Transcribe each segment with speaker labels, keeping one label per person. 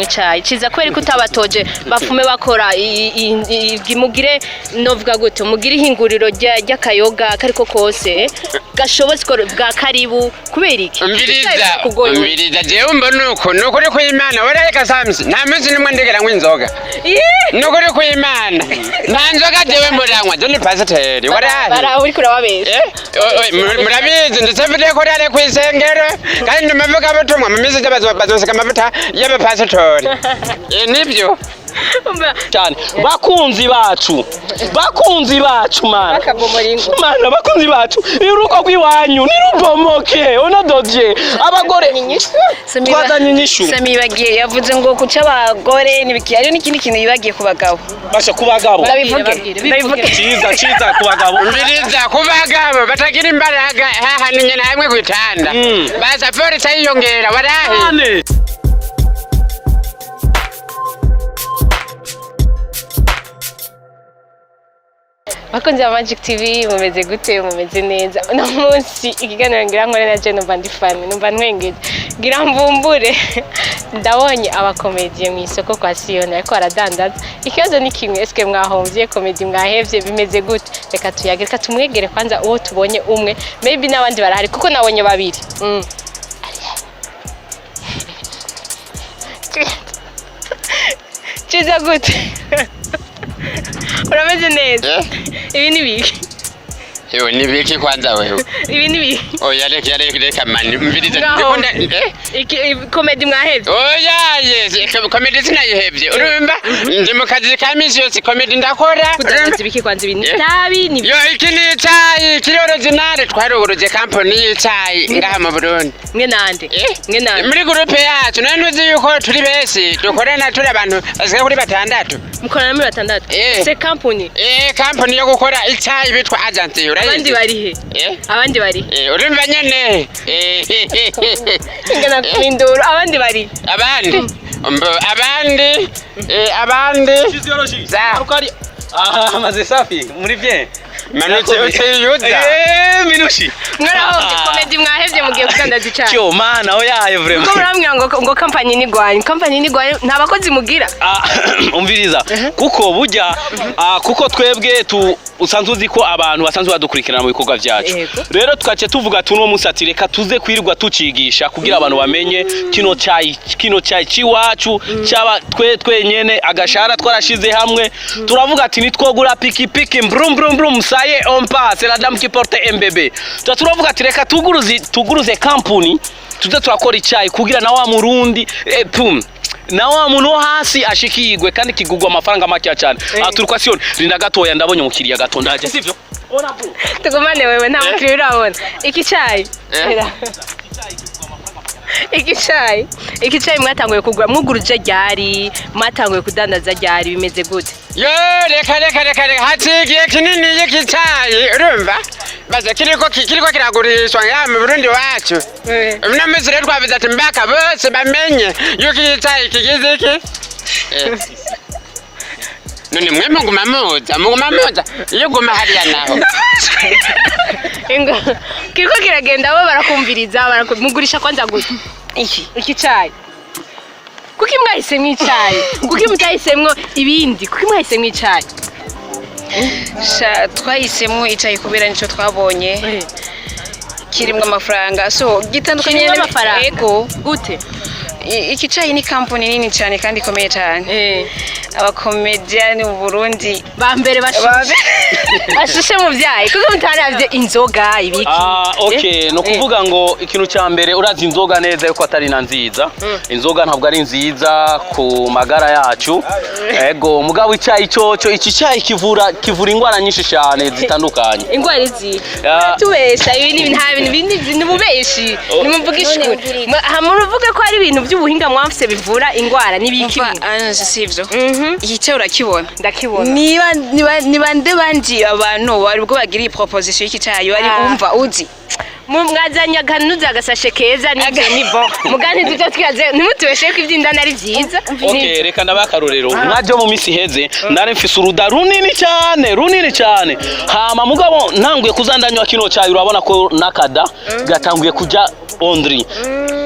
Speaker 1: Icayi ciza kubera ko utabatoje bafume bakora mugire, novuga gute, mugire ihinguriro ry'akayoga kariko kose gashobotse bwa karibu. Kubera iki?
Speaker 2: Umviriza.
Speaker 1: Icayi kugoye.
Speaker 2: Umviriza, jewe mbona uko ni ukuri kw'Imana, warareka Samusi, nta munsi n'umwe ndigera nywa inzoga.
Speaker 1: Ih!
Speaker 2: Ni ukuri kw'Imana, nta nzoga jewe muranywa. Je ni pasiteri, warahe.
Speaker 1: Bara uriko urababesha.
Speaker 2: Murabizi, ndetse mvuze ko rare kw'isengero kandi ndi umuvugabutumwa. Mu minsi iza bazosiga amavuta y'abapasitori. Nibyo.
Speaker 1: Umva,
Speaker 3: Cyane, bakunzi bacu, bakunzi bacu, mana.
Speaker 1: Bakabomora ingo.
Speaker 3: Mana, bakunzi bacu, urugo rw'iwanyu ntirubomoke. Onadodye abagore, twazanye inyishu.
Speaker 4: Sami yibagiye, yavuze ngo kuca abagore n'ibiki, hariho n'ikindi kintu yibagiye ku bagabo.
Speaker 3: Basha, ku bagabo.
Speaker 4: Ndabivuge?
Speaker 1: Babwire,
Speaker 4: Ndabivuge?
Speaker 3: Ciza, ciza, ku bagabo.
Speaker 2: Umviriza, ku bagabo batagira imbaraga hahana nyina hamwe kw'itanda, baza polisi ayiyongera, warahe.
Speaker 3: Cyane.
Speaker 1: Bakunzi ba Magic TV, mumeze gute? Mumeze neza? Uno munsi ikiganiro ngira nkore na je numva ndi fani, numva ntwengeje, ngira mvumbure. Ndabonye abakomediye mu isoko kwa Siyoni ariko baradandaza. Ikibazo ni kimwe: eske mwahomvye comédie? Mwahevye? Bimeze gute? Reka tuyage, reka tumwegere kwanza uwo tubonye umwe, maybe n'abandi barahari kuko nabonye babiri. Ciza, gute? Urameze neza?
Speaker 2: Eh?
Speaker 1: Ibi ni biki?
Speaker 2: Ewe, ni biki kwanza wewe?
Speaker 1: Ibi ni biki?
Speaker 2: Oya, reka, reka, reka mani, umviriza.
Speaker 1: Ngaho.
Speaker 2: Ndikunda, eh?
Speaker 1: Iki comédie mwahevye?
Speaker 2: Oya, yes, comédie sinayihevye. Urumva, ndi mu kazi ka misi yose, comédie ndakora.
Speaker 1: Kudandaza ibiki kwanza? Ibi ni
Speaker 2: Eh?
Speaker 1: itabi ni
Speaker 2: Yo, iki ni icayi kiri original. Twaruguruje kampani y'icayi ngaha mu Burundi.
Speaker 1: Mwe nande?
Speaker 2: Eh?
Speaker 1: Mwe nande?
Speaker 2: Muri groupe yacu. None ntuzi yuko turi benshi, dukorana turi abantu bashika kuri batandatu?
Speaker 1: Mukorana muri batandatu?
Speaker 2: Eh.
Speaker 1: C'est company?
Speaker 2: Eh, kampani yo gukora icayi bitwa Agent, urayizi?
Speaker 1: Abandi bari he?
Speaker 2: Eh?
Speaker 1: Abandi bari he?
Speaker 2: Eh, urumva nyene. Eh,
Speaker 1: Ingana kumindura, abandi bari?
Speaker 2: Abandi. Mbo, abandi, abandi. Za.
Speaker 3: Ah, maze safi, muri bien.
Speaker 2: Manutse utiyuza.
Speaker 3: Eh, minushi.
Speaker 1: Mwarahombye comédie? Mwahevye? Mugiye kudandaza icayi?
Speaker 3: Cyo mana, oyaye vraiment.
Speaker 1: Kuko murambwira ngo company nigwanye, company nigwanye, nta bakozi mugira.
Speaker 3: Ah, umviriza, kuko burya kuko twebwe tu usanzwe uzi ko abantu basanzwe badukurikirana mu bikorwa byacu.
Speaker 1: Yego.
Speaker 3: Rero tukace tuvuga tuno munsi ati reka tuze kwirirwa tucigisha kugira abantu bamenye kino cyayi, kino cyayi ciwacu cyaba twe twenyene. Agashara twarashize hamwe, turavuga ati nitwogura pikipiki, brum brum brum, ça y est, on passe, c'est la dame qui porte un bébé. Tuba turavuga ati reka tuguruze company, tuze turakora icyayi kugira na wa murundi, pum, na wa muntu wo hasi ashikirwe, kandi kigugwa amafaranga make cyane. Aha turi kwa Siyoni. Rinda gatoya, ndabonye umukiriya gato, ndaje, sivyo?
Speaker 1: Tugumane wewe, nta mukiriya urabona. Iki cayi?
Speaker 2: Eh?
Speaker 1: Iki cayi, iki cayi mwatanguye kugura, mwuguruje ryari? Mwatanguye kudandaza ryari? Bimeze gute?
Speaker 2: Yo, reka, reka, reka, reka, haciye igihe kinini y'iki cayi, urumva, baza kiriko kiragurishwa ngaha mu Burundi wacu. Uno munsi rero twavuze ati mbaka bose bamenye yuko iki cayi kigize iki. None mwe muguma muza, muguma muza, iyo uguma hariya naho.
Speaker 1: Ingo kiriko kiragenda, bo barakumviriza, mugurisha kwanza gute
Speaker 4: Iki?
Speaker 1: iki cayi? Kuki mwahisemwo icayi? Kuki mutahisemwo ibindi? Kuki mwahisemwo icayi?
Speaker 4: Sha, twahisemo icayi kubera nico twabonye kirimwo amafaranga, so gitandukanye.
Speaker 1: Kirimwo amafaranga?
Speaker 4: Ego.
Speaker 1: Gute?
Speaker 4: Iki cayi ni kampani nini cyane kandi ikomeye cyane. Abakomediyani mu Burundi
Speaker 1: Ba mbere bashushe, bashushe mu vyayi. Kuko mutaravye inzoga, ibiki?
Speaker 3: Ah, okay, no kuvuga ngo ikintu cya mbere, urazi inzoga neza yuko atari na nziza. Inzoga ntabwo ari nziza ku magara yacu. Ego, mugabo icyayi cyoco, iki cyayi kivura indwara nyinshi cyane zitandukanye.
Speaker 1: Ingwara izi?
Speaker 3: Ah.
Speaker 1: Tubesha, ibi ni nta bintu bindi, ni ububeshi.
Speaker 3: Oh.
Speaker 1: Nimuvugishe ukuri. Muvuge ko ari ibintu by'ubuhinga mwamfise bivura ingwara n'ibiki?
Speaker 4: Umva, Ange, sivyo? Iki cayi urakibona?
Speaker 1: Ndakibona.
Speaker 4: Niba nde bandi abantu bari ubwo bagira iyi proposition y'iki cayi bari
Speaker 1: Ah.
Speaker 4: umva uzi
Speaker 1: Mwazanye akanuza, agasashe keza, nibyo ni bon, mugani tujya twibaze, ntimutubeshe ko iby'indani ari byiza.
Speaker 3: Okay, reka ndabaha akarorero. Nkaje mu minsi iheze nari mfise uruda runini cyane, runini cyane. Hama mugabo ntanguye kuzandanywa kino cyayi, urabona ko nakada gatanguye kuja ondri,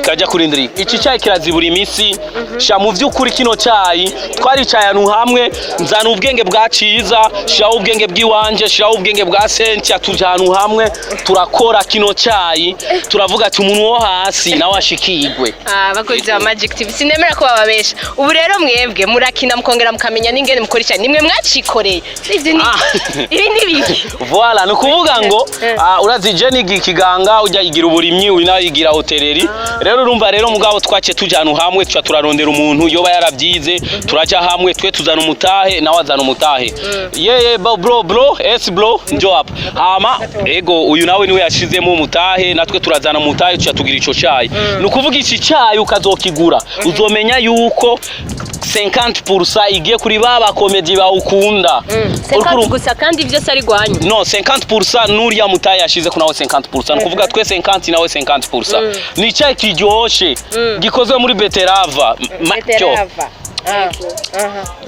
Speaker 3: kajya kuri ndri. Iki cyayi kirazibura iminsi sha. Mu by'ukuri kino cyayi twaricaye ahantu hamwe, nzana ubwenge bwa Ciza, shiraho ubwenge bw'iwanje, shiraho ubwenge bwa Sentia, tuja ahantu hamwe turakora kino cyayi, turavuga ati umuntu wo hasi nawe ashikirwe.
Speaker 1: Ah, bakunzi ba Magic TV, sinemera ko bababesha. Ubu rero mwebwe murakina, mukongera mukamenya n'ingene mukora icyayi, nimwe mwacikoreye ivyo ni ibi ni biki?
Speaker 3: Voilà, ni ukuvuga ngo urazi je niga ikiganga, ujya yigira uburimyi, uyu nawe yigira hôtellerie. Rero urumva rero, mugabo twaciye tuja ahantu hamwe, tuca turarondera umuntu yoba yaravyize, turaja hamwe, twe tuzana umutahe, nawe azana umutahe. Yeye bro, bro, s bro, njo hapa. Hama ego, uyu nawe niwe yashizemo umutahe, natwe turazana umutahe, tuca tugira ico cayi. Ni ukuvuga iki cayi ukazokigura uzomenya yuko 50% igiye kuri ba comédiens bawukunda. Uriko
Speaker 1: 50 gusa, kandi byose ari gwanyu?
Speaker 3: No, 50% nuriya mutahe yashize ku nawe 50%, ni ukuvuga twe 50, nawe 50%. Ni icyayi kiryoshe gikozwe muri betterave. Cyo.
Speaker 1: Beterava.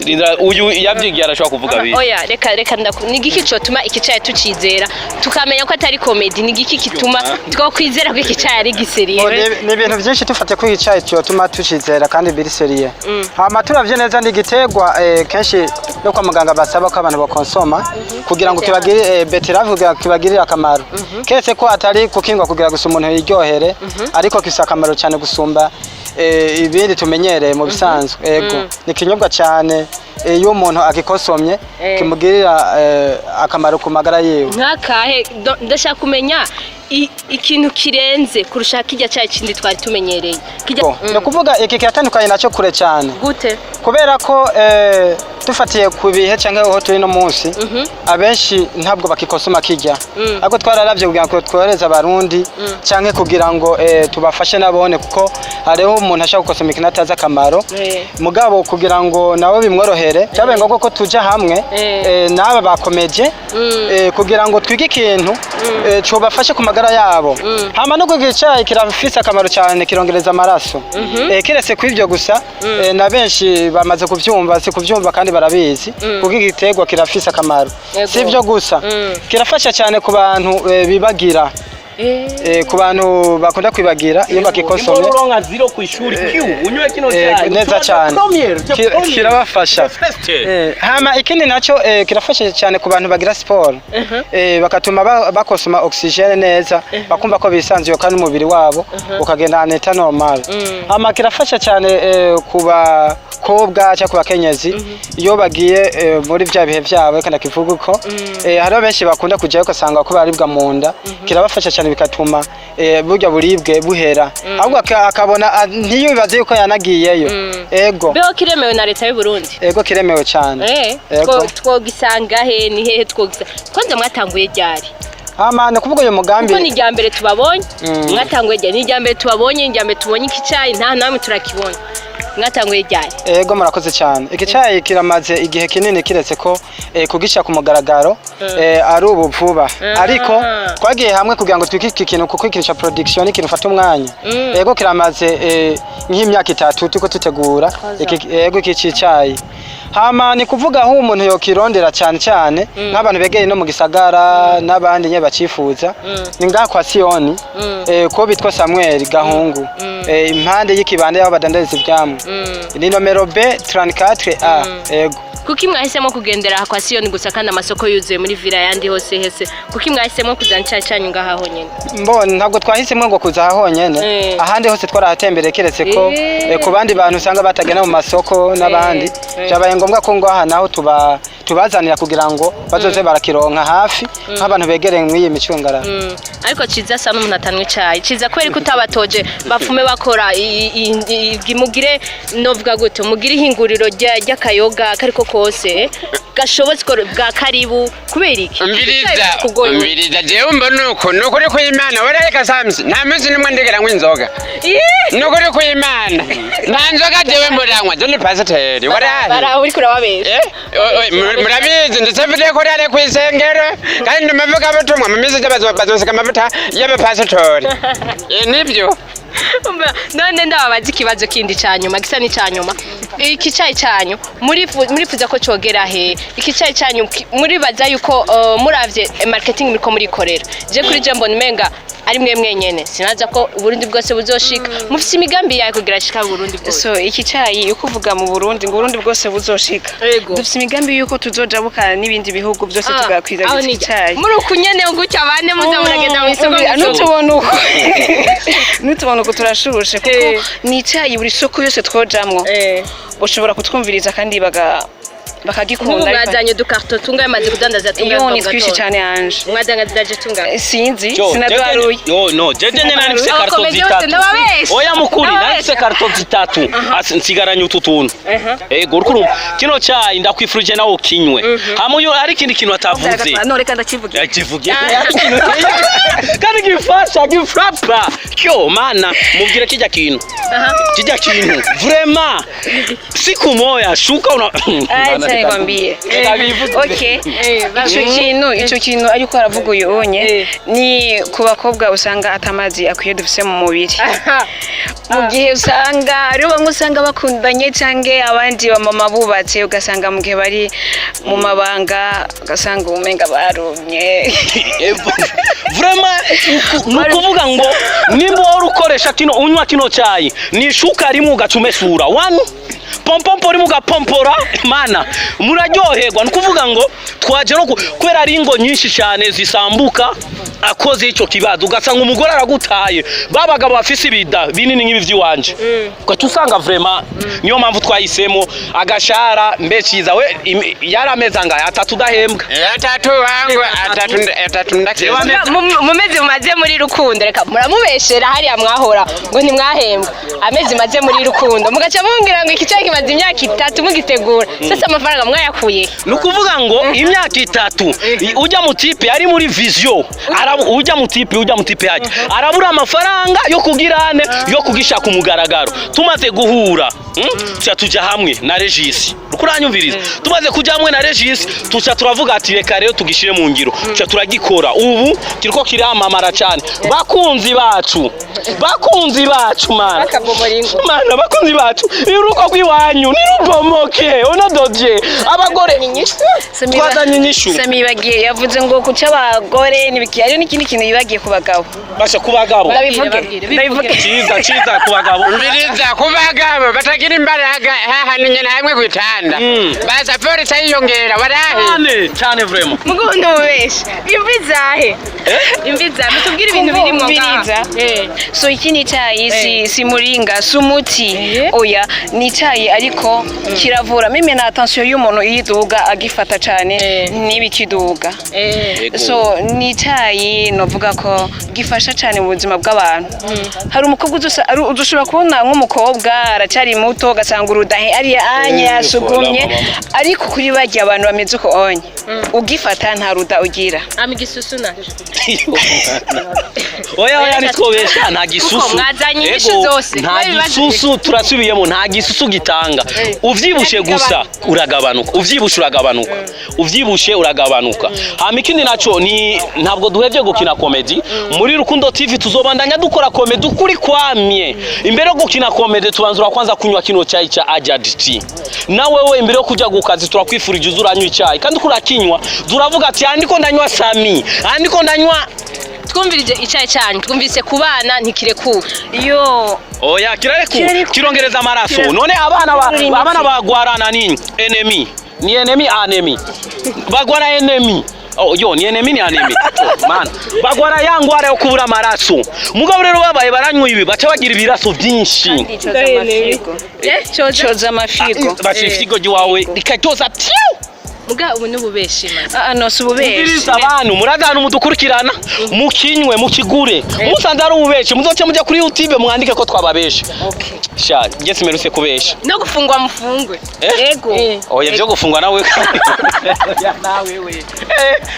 Speaker 3: Rinda, uyu yabyigiye arashobora kuvuga bibi.
Speaker 1: Oya, reka reka, ni igiki cotuma iki cayi tucizera, tukamenya ko atari comédie? Ni igiki kituma twokwizera ko iki cayi ari
Speaker 2: Ngo
Speaker 1: gi sérieux?
Speaker 2: Ni ibintu byinshi dufate ko icyayi cyotuma tucizera kandi biri sérieux. Hama turavye neza, ni igiterwa kenshi no kwa muganga basaba ko abantu bakonsoma kugira ngo kibagirire betterave, kugira ngo kibagirire akamaro, keretse ko atari kukingwa kugira gusa umuntu yiryohere, ariko gifise akamaro cyane gusumba ibindi tumenyereye mu bisanzwe. Ego, ni ikinyobwa cyane iyo umuntu agikosomye kimugirira akamaro ku magara yiwe.
Speaker 1: Nk'akahe? Ndashaka kumenya ikintu kirenze kurusha kijya cyayi kindi twari tumenyereye. Kijya
Speaker 2: Ni ukuvuga iki kiratandukanye nacyo kure cyane.
Speaker 1: Gute?
Speaker 2: Kubera ko dufatiye ku bihe cyangwa aho turi no munsi, abenshi ntabwo bakikosoma kijya, ariko twararavye kugira ngo twohereze abarundi canke kugira ngo tubafashe nabone, kuko hariho umuntu ashaka gukosoma ikintu atazi akamaro. Mugabo kugira ngo nabo bimworohere, cyabaye ngombwa ko tuja hamwe n'aba bakomeje kugira ngo twige ikintu cobafashe ku magara yabo. Hama no kugira icayi kirafise akamaro cyane, kirongereza amaraso. Kiretse ku ivyo gusa, na benshi bamaze kuvyumva, si kuvyumva kandi barabizi, kuko igiterwa kirafise akamaro. Si ivyo gusa, kirafasha cyane ku bantu bibagira, ku bantu bakunda kwibagira, iyo bakikosomye
Speaker 3: uronka zero ku ishuri, Q unywe kino cyayi.
Speaker 2: Neza cyane. Kirabafasha. Hama ikindi nacyo, kirafasha cyane ku bantu bagira siporo, bakatuma bakosoma oxygène neza, bakumva ko bisanzuye kandi umubiri wabo ukagenda en état normal. Hama kirafasha cyane ku bakobwa cyangwa ku bakenyezi iyo bagiye muri bya bihe byabo, reka ndakivuga uko. Hariho benshi bakunda kujyayo ugasanga ko baribwa mu nda, kirabafasha cyane bikatuma burya buribwe buhera, ahubwo akabona ntiyibaze yuko yanagiyeyo. Ego.
Speaker 1: Beho kiremewe na leta y'u Burundi?
Speaker 2: Ego, kiremewe cyane. Ego.
Speaker 1: Twogisanga he? Ni hehe twogisanga? Kwanza mwatanguye ryari?
Speaker 2: Hama ni ukuvuga uyu mugambi
Speaker 1: Kuko ni irya mbere tubabonye. Mwatanguye ryari? Ni irya mbere tubabonye, ni irya mbere tubonye iki cyayi, nta namwe turakibona. Mwatanguye ryari?
Speaker 2: Ego, murakoze cyane. Iki cyayi kiramaze igihe kinini, kiretse ko kugishyira ku mugaragaro ari ubu vuba, ariko twagiye hamwe kugira ngo twike iki kintu, kuko ikintu cya production ni ikintu ufata umwanya. Ego, kiramaze nk'imyaka 3 turiko tutegura ego iki cyayi. Hama ni kuvuga aho umuntu yokirondera cyane cyane nk'abantu begeye no mu gisagara n'abandi nye bacifuza, ni ngaha kwa Siyoni, ko bitwa Samuel Gahungu, impande y'ikibanda y'aho badandariza ivyamwa, ni nomero B 34A. Ego.
Speaker 1: Kuki mwahisemo kugendera aha kwa Siyoni gusa kandi amasoko yuzuye muri villa yandi hose hese? Kuki mwahisemo kuzana icyayi cyanyu ngaha honyine?
Speaker 2: Mbona ntabwo twahisemo ngo kuza aha honyene. Ahandi hose twarahatembereye, keretse ko ku bandi bantu usanga batagenda mu masoko n'abandi, byabaye ngombwa ko ngo aha naho tuba tubazanira kugira ngo bazoze barakironka hafi nk'abantu begereye mw'iyi micungararo.
Speaker 1: Ariko Ciza asa n'umuntu atanywa icayi. Ciza, kubera ko utabatoje bapfume bakora mugire, novuga gute, mugire ihinguriro ry'akayoga kariko kose. Gashobotse ko bwa karibu kubera iki?
Speaker 2: Umviriza,
Speaker 1: Kugoye.
Speaker 2: umviriza, jewe mbona uko ni ukuri kw'Imana. Wereka Samsi, nta munsi n'umwe ndigera nywa inzoga. Ni ukuri kw'Imana, nta nzoga jewe muranywa. Je ni pasiteri, warahe.
Speaker 1: Bara uriko urababesha.
Speaker 2: Murabizi, ndetse mvuze ko rari kw'isengero kandi ndi umuvugabutumwa. Mu minsi ija bazosiga amavuta y'abapasitori. Nibyo.
Speaker 1: Umva, none ndababaza ikibazo kindi ca nyuma, gisa n'icya nyuma. Iki cayi canyu murifuza ko cogera he? Iki cayi canyu muribaza yuko muravye marketing muriko murikorera, je kuri je mbona umenga ari mwe mwenyene, sinaza ko Uburundi bwose buzoshika. Mufise imigambi yayo kugira shika Burundi bwose?
Speaker 4: So iki cayi, uko uvuga mu Burundi ngo Burundi bwose buzoshika,
Speaker 1: Yego.
Speaker 4: dufite imigambi yuko tuzojabuka n'ibindi bihugu byose,
Speaker 1: Ah,
Speaker 4: tugakwiza
Speaker 1: aho
Speaker 4: iki
Speaker 1: nijya.
Speaker 4: cayi.
Speaker 1: Muri uku nyene gutya bane muza muragenda mu isoko
Speaker 4: Nutubona uko, nutubona uko turashushe, kuko ni icayi buri soko yose twojamwo ushobora kutwumviriza kandi bakagikunda.
Speaker 1: Nk'ubu mwazanye udukarito tungahe? Maze kudandaza tungahe?
Speaker 4: Iyo ni twinshi cyane yanje.
Speaker 1: Mwadandaje tungahe?
Speaker 4: Sinzi.
Speaker 3: Jo,
Speaker 4: sinaduharuye.
Speaker 3: Yo, no, jeje nyene nari mfise karto
Speaker 1: Abakomezi bose
Speaker 3: zitatu.
Speaker 1: ndababesha.
Speaker 3: Oya mukuri, nari mfise
Speaker 1: Ndababesha.
Speaker 3: karto zitatu. Nsigaranye utu tuntu. Ego, uriko urumva. Kino cayi ndakwifurije nawe ukinywe. Hamwe uyu hari ikindi kintu atavuze.
Speaker 4: No, reka ndakivuge.
Speaker 3: Yakivuge. Kandi gifasha gifrapa. Kyo mana, mubwire kijya kintu. Kijya kintu. Vraiment. Siku moya shuka una.
Speaker 4: Acha nikwambie.
Speaker 3: Ndabivuze.
Speaker 4: Okay, ico kintu ariko aravuga uyu unye ni ku bakobwa usanga atamazi akwiye dufise mu mubiri, mu gihe usanga hariho bamwe usanga bakundanye canke abandi bamama bubatse, ugasanga mu gihe bari mu mabanga ugasanga umenga barumye.
Speaker 3: Vraiment, ni ukuvuga ngo nimba wari ukoresha kino, unywa kino cyayi, ni ishuka rimwe ugaca umesura one pompompo rimwe ugapompora, mana muraryoherwa. Ni ukuvuga ngo twaje no kubera ari ingo nyinshi cyane zisambuka akoze icyo kibazo, ugasanga umugore aragutaye, ba bagabo bafise ibida binini nk'ibi by'iwanje, ugaca usanga vraiment niyo mpamvu twahisemo agashara. Mbe ciza we, yari amezi angahe? 3 udahembwa.
Speaker 2: Atatu wangu, atatu, atatu ndakeza.
Speaker 1: Mu mezi mumaze muri rukundo, reka muramubeshera, hariya mwahora ngo ntimwahembwa. Amezi maze muri rukundo mugaca mumbwira ngo iki cyayi kimaze imyaka 3 mugitegura, sasa amafaranga mwayakuye?
Speaker 3: Ni ukuvuga ngo imyaka 3 ujya mu type ari muri vision, ujya mu type yajya arabura amafaranga yo kugirane yo kugisha ku mugaragaro. Tumaze guhura, tuca tujya hamwe na Regis, uranyumviriza? Tumaze kujya hamwe na Regis, tuca turavuga ati reka rero tugishire mu ngiro, tuca turagikora. Ubu kiriko kiramamara cyane. Bakunzi bacu, bakunzi bacu, mana.
Speaker 1: Bakabomora ingo.
Speaker 3: Mana, bakunzi bacu, urugo rw'iwanyu nirubomoke onododye abagore. Twazanye inyishu.
Speaker 4: Sami yibagiye, yavuze ngo kuca abagore n'ibiki, hariho n'ikindi kintu yibagiye ku bagabo.
Speaker 3: Basha ku bagabo.
Speaker 4: Ndabivuge?
Speaker 1: Babwire,
Speaker 4: Ndabivuge?
Speaker 3: Ciza, ciza ku bagabo.
Speaker 2: Umviriza, ku bagabo batagira imbaraga hahanu nyene hamwe kwitanda, baza polisi ayiyongera warahe.
Speaker 3: Cyane cyane, vraiment.
Speaker 1: Mugo ntubeshe, imvi zahe? Imvi zahe? Mutubwire ibintu birimo ngaha.
Speaker 4: Umviriza. So iki ni icyayi, si muringa, si umuti. Oya, ni icyayi ariko kiravura même na tension y'umuntu iyo iduga agifata cyane n'ibikiduga. So ni icyayi novuga ko gifasha cyane mu buzima bw'abantu. Hari umukobwa uzoshobora kubona nk'umukobwa aracyari muto, ugasanga urudahe ariya anye yasugumye,
Speaker 3: voilà, mama.
Speaker 4: ariko kuri barya abantu bameze uko onye ugifata nta ruda ugira.
Speaker 1: Ama igisusu naco?
Speaker 3: Oya, oya, nitwobesha, nta gisusu.
Speaker 1: Kuko mwazanye inyishu
Speaker 3: Ego,
Speaker 1: zose.
Speaker 3: nta
Speaker 1: Kubera ibibazo.
Speaker 3: gisusu, turasubiyemo, nta gisusu gitanga. Uvyibushe gusa uragabanuka, uvyibushe uragabanuka, uvyibushe uragabanuka. Hama ikindi naco ni ntabwo duhevye gukina comedy muri Rukundo TV. Tuzobandanya dukora comedy ukuri kwamye. Imbere yo gukina comedy tubanzura kwanza kunywa kino cyayi cha Ajad Tea. Na wewe imbere yo kuja gukazi turakwifurije uzuranywa icyayi, kandi kurakinywa turavuga ati andiko ndanywa Sami, andiko ndanywa.
Speaker 1: Twumvirije icyayi cyanyu, twumvise ku bana ntikirekuwe.
Speaker 4: Iyo.
Speaker 3: Oya, kirareku
Speaker 4: Kirareku.
Speaker 3: kirongereza amaraso. None abana ba
Speaker 4: Kirarura
Speaker 3: abana bagwarana ni enemy, ni enemy, anemi, bagwara enemy. Oh, yo ni enemy, ni anemi. Oh, man, bagwara ya ngwara yo kubura amaraso. Mugabo rero babaye baranywa ibi baca bagira ibiraso byinshi.
Speaker 4: Coza amafigo.
Speaker 1: Coza.
Speaker 4: Coza amafigo.
Speaker 3: Baca ifigo ryawe rikatoza piu.
Speaker 1: Muga ubu n'ububeshi maze.
Speaker 4: Ah, no, si ububeshi.
Speaker 3: Umviriza abantu, murazi ahantu mudukurikirana, mukinywe, mukigure, musanze ari ububeshi, muzoce mujya kuri YouTube mwandike ko twababeshe.
Speaker 1: Okay.
Speaker 3: Sha, njye simerutse kubesha.
Speaker 1: No gufungwa mufungwe.
Speaker 3: Eh?
Speaker 4: Ego.
Speaker 3: Oya, byo gufungwa nawe. Oya, nawe we.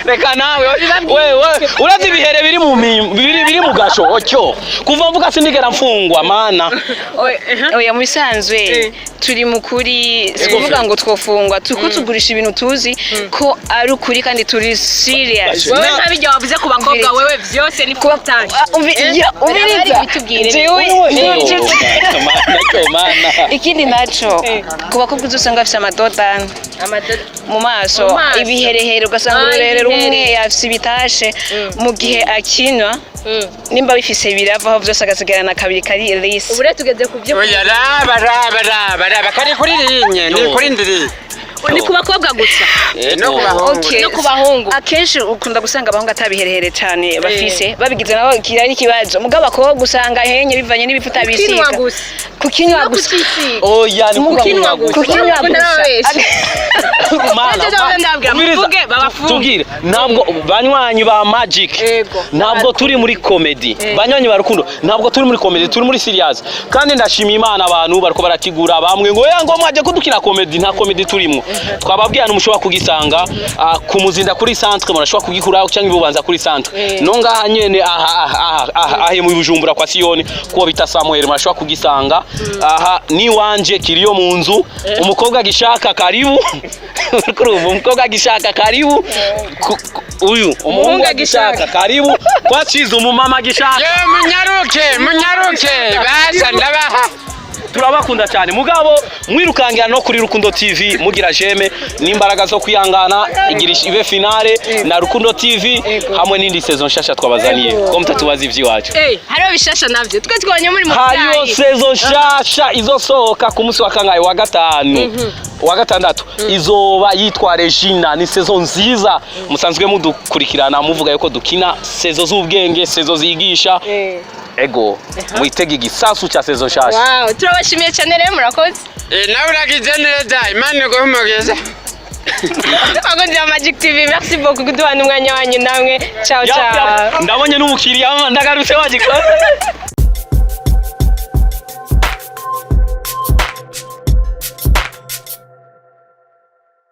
Speaker 3: Reka nawe we we, urazi ibihere biri mu biri mu gasho ocyo kuva mvuga sindigera mfungwa mana.
Speaker 4: Oya, mu bisanzwe turi mu kuri, si kuvuga ngo twofungwa, turiko tugurisha ibintu tuzi ko ari ukuri kandi turi serious.
Speaker 1: Wewe ntabijya wavuze ku bakobwa, wewe vyose ni full.
Speaker 4: Ah, umviriza.
Speaker 1: Bitubwire.
Speaker 3: Mana cyo mana.
Speaker 4: Ikindi naco, ku bakobwa uzosanga bafise amadodani mu maso,
Speaker 1: Mu maso.
Speaker 4: ibiherehere, ugasanga
Speaker 1: Ah,
Speaker 4: uruherere rumwe
Speaker 1: ibihere.
Speaker 4: yafise ibitashe, mu gihe akinwa nimba bifise biravaho vyose, agasigarana kabiri kari lisse.
Speaker 1: Ubu rero tugeze ku byo
Speaker 2: Oya, raba raba raba raba, kari kuri rinye ni kuri ndiri.
Speaker 1: Ni ku bakobwa gusa?
Speaker 2: No ku bahungu.
Speaker 4: Okay.
Speaker 1: No ku bahungu.
Speaker 4: Akenshi ukunda gusanga abahungu atabiherehere cane bafise, babigize nabo kiri ikibazo, mugabo abakobwa usanga henye bivanye n'ibifuta bisiga.
Speaker 1: Kukinwa gusa.
Speaker 4: Kukinywa
Speaker 1: No
Speaker 4: gusa.
Speaker 1: kucisiga.
Speaker 3: Oya, ni
Speaker 1: Kukinwa gusa.
Speaker 4: Kukinywa gusa.
Speaker 1: Ntababeshe.
Speaker 3: Mana,
Speaker 1: Nanjye ndabona ndababwira,
Speaker 3: umviriza,
Speaker 1: muvuge, babafunge.
Speaker 3: tubwire, ntabwo banywanyi ba Magic,
Speaker 1: Ego.
Speaker 3: ntabwo turi muri comedy, banywanyi ba Rukundo, ntabwo turi muri comedy, turi muri serious. Kandi ndashima Imana, abantu bariko barakigura, bamwe ngo ya ngo mwaje kudukina comedy. Nta comedy turimo. Twababwiye ahantu mushobora kugisanga, ku Muzinda kuri centre murashobora kugikuraho, cyangwa ibubanza kuri centre, no ngaha nyene aha aha aha aha aha mu Bujumbura kwa Siyoni kuwo bita Samuel murashobora kugisanga. Aha niwanje kiriyo mu nzu. Umukobwa gishaka karibu, kuri ubu umukobwa gishaka karibu. Uyu umuhungu agishaka karibu, kwacize umumama gishaka.
Speaker 2: Yo, munyaruke munyaruke, basa ndabaha.
Speaker 3: Turabakunda cyane, mugabo mwirukangira no kuri Rukundo TV, mugira j'aime n'imbaraga zo kwihangana, igira ibe finale na Rukundo TV hamwe n'indi saison nshasha twabazaniye ko mutatubaza ivy'iwacu.
Speaker 1: Eh, hariho bishasha navyo twe twabonye muri mu
Speaker 3: Hariyo
Speaker 1: byayi.
Speaker 3: saison nshasha izosohoka ku munsi wa kangahe, wa gatanu, wa gatandatu, izoba yitwa Regina. Ni saison nziza, musanzwe mudukurikirana muvuga yuko dukina saison z'ubwenge, saison zigisha. Ego, mwitege igisasu cya saison nshasha.
Speaker 1: Wow, turabashimiye cyane rero, murakoze.
Speaker 2: Nawe uragize neza, Imana iguhe umugisha.
Speaker 1: Abakunzi ba Magic TV, merci beaucoup kuduhana umwanya wanyu namwe. Ciao
Speaker 3: Yap,
Speaker 1: ciao.
Speaker 3: yap. Ndabonye n'umukiriya, ndagarutse wagikora.